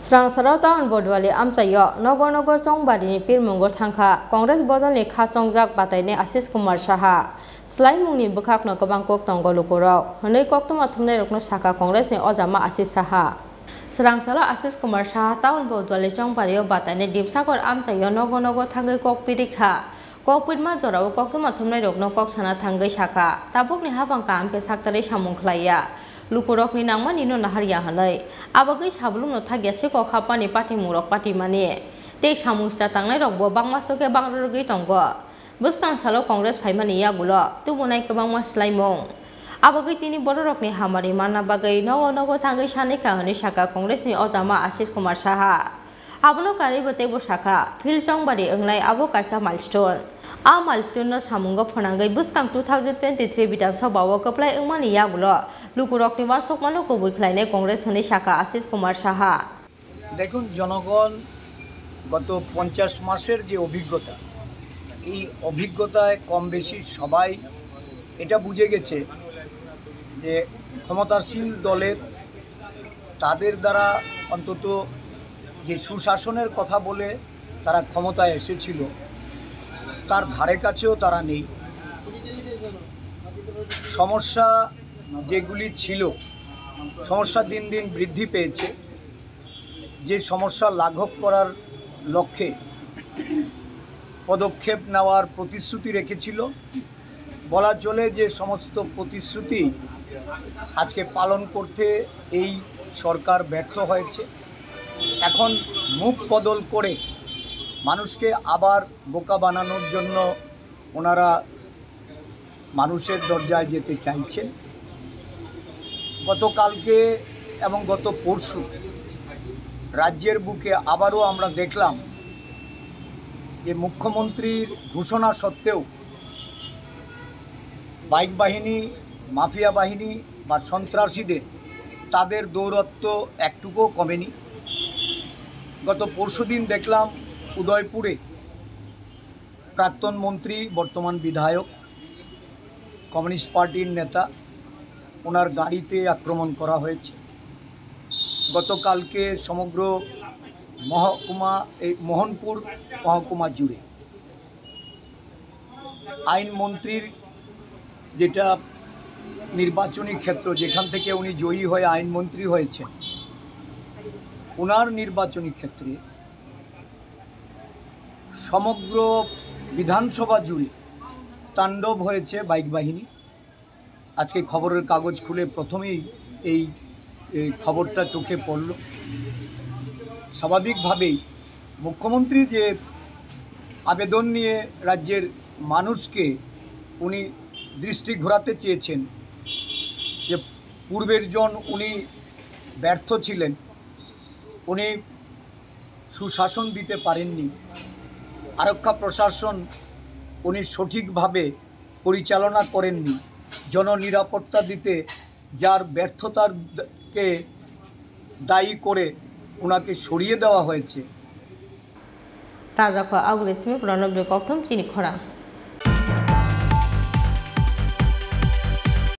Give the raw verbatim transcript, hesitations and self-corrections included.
Srangsalo town Bodwali amchaio nogo nogo chongbarini pirmungo thangkha Congress bodolni kha chongjak batainai Ashish Kumar Saha. Swlaimungni bwkhakno kwbang kok tongo lukurok, hwnwi koktwma thumnairokno sakha Congressni ojama Ashish Saha. Srangsalo Ashish Kumar Saha town Bodwali chongbario batainai Dipsakor amchaio nogo nogo thangwi kok pirikha. Kokpirma jorao koktwma thumnairokno kok sana thangwi sakha, tabukni hapang kaham khe saktarwi samung khlaiya. Lukurokni nangmanino naharya hwnwi. Abagwi sabulumno thakya se kok hapmani patimungrok patimani. Tei samung sra tangnairokbo bangma sokhe bangrorogwi tongo. Bwskang salo Congress phaimani yagulo tubunai kwbangma swlaimung. Abagwi tini bororokni hamari manna bagwi nogo nogo thangwi sanikha hwnwi sakha Congressni ojama Ashish Kumar Saha. Abono karwibo teibo sakha, field chongbari wngnai abo kaisa milestone. A milestone-no samungo phwnangwi bwskang two thousand twenty-three Bidhan Sabha-o kwplai wngmani yagulo lukurokni uansukmano kubui khlainai Congress hwnwi sakha Ashish Kumar Saha. দেখুন, জনগণ গত পঞ্চাশ মাসের যে অভিজ্ঞতা, এই অভিজ্ঞতায় কম বেশি সবাই এটা বুঝে গেছে যে ক্ষমতাসীন দলের, তাদের দ্বারা অন্তত যে সুশাসনের কথা বলে তারা ক্ষমতায় এসেছিল, তার ধারে কাছেও তারা নেই। সমস্যা যেগুলি ছিল, সমস্যা দিন দিন বৃদ্ধি পেয়েছে। যে সমস্যা লাঘব করার লক্ষ্যে পদক্ষেপ নেওয়ার প্রতিশ্রুতি রেখেছিল, বলা চলে যে সমস্ত প্রতিশ্রুতি আজকে পালন করতে এই সরকার ব্যর্থ হয়েছে। এখন মুখ বদল করে মানুষকে আবার বোকা বানানোর জন্য ওনারা মানুষের দরজায় যেতে চাইছেন। গতকালকে এবং গত পরশু রাজ্যের বুকে আবারও আমরা দেখলাম যে মুখ্যমন্ত্রীর ঘোষণা সত্ত্বেও বাইক বাহিনী, মাফিয়া বাহিনী বা সন্ত্রাসীদের, তাদের দৌরাত্ম্য একটুকুও কমেনি। গত পরশুদিন দেখলাম উদয়পুরে প্রাক্তন মন্ত্রী, বর্তমান বিধায়ক, কমিউনিস্ট পার্টির নেতা, ওনার গাড়িতে আক্রমণ করা হয়েছে। গতকালকে সমগ্র মহকুমা, এই মোহনপুর মহকুমা জুড়ে আইন মন্ত্রীর, যেটা নির্বাচনী ক্ষেত্র, যেখান থেকে উনি জয়ী হয়ে আইন মন্ত্রী হয়েছেন, ওনার নির্বাচনী ক্ষেত্রে সমগ্র বিধানসভা জুড়ে তাণ্ডব হয়েছে বাইক বাহিনী। আজকে খবরের কাগজ খুলে প্রথমেই এই, এই খবরটা চোখে পড়ল। স্বাভাবিকভাবেই মুখ্যমন্ত্রী যে আবেদন নিয়ে রাজ্যের মানুষকে উনি দৃষ্টি ঘোরাতে চেয়েছেন যে পূর্বের জন উনি ব্যর্থ ছিলেন, উনি সুশাসন দিতে পারেননি, আরক্ষা প্রশাসন উনি সঠিকভাবে পরিচালনা করেননি, জননিরাপত্তা দিতে যার ব্যর্থতার দ-, কে দায়ী করে ওনাকে সরিয়ে দেওয়া হয়েছে। Taja kho aboni simi pura no bwrwi kokthum chini khorang.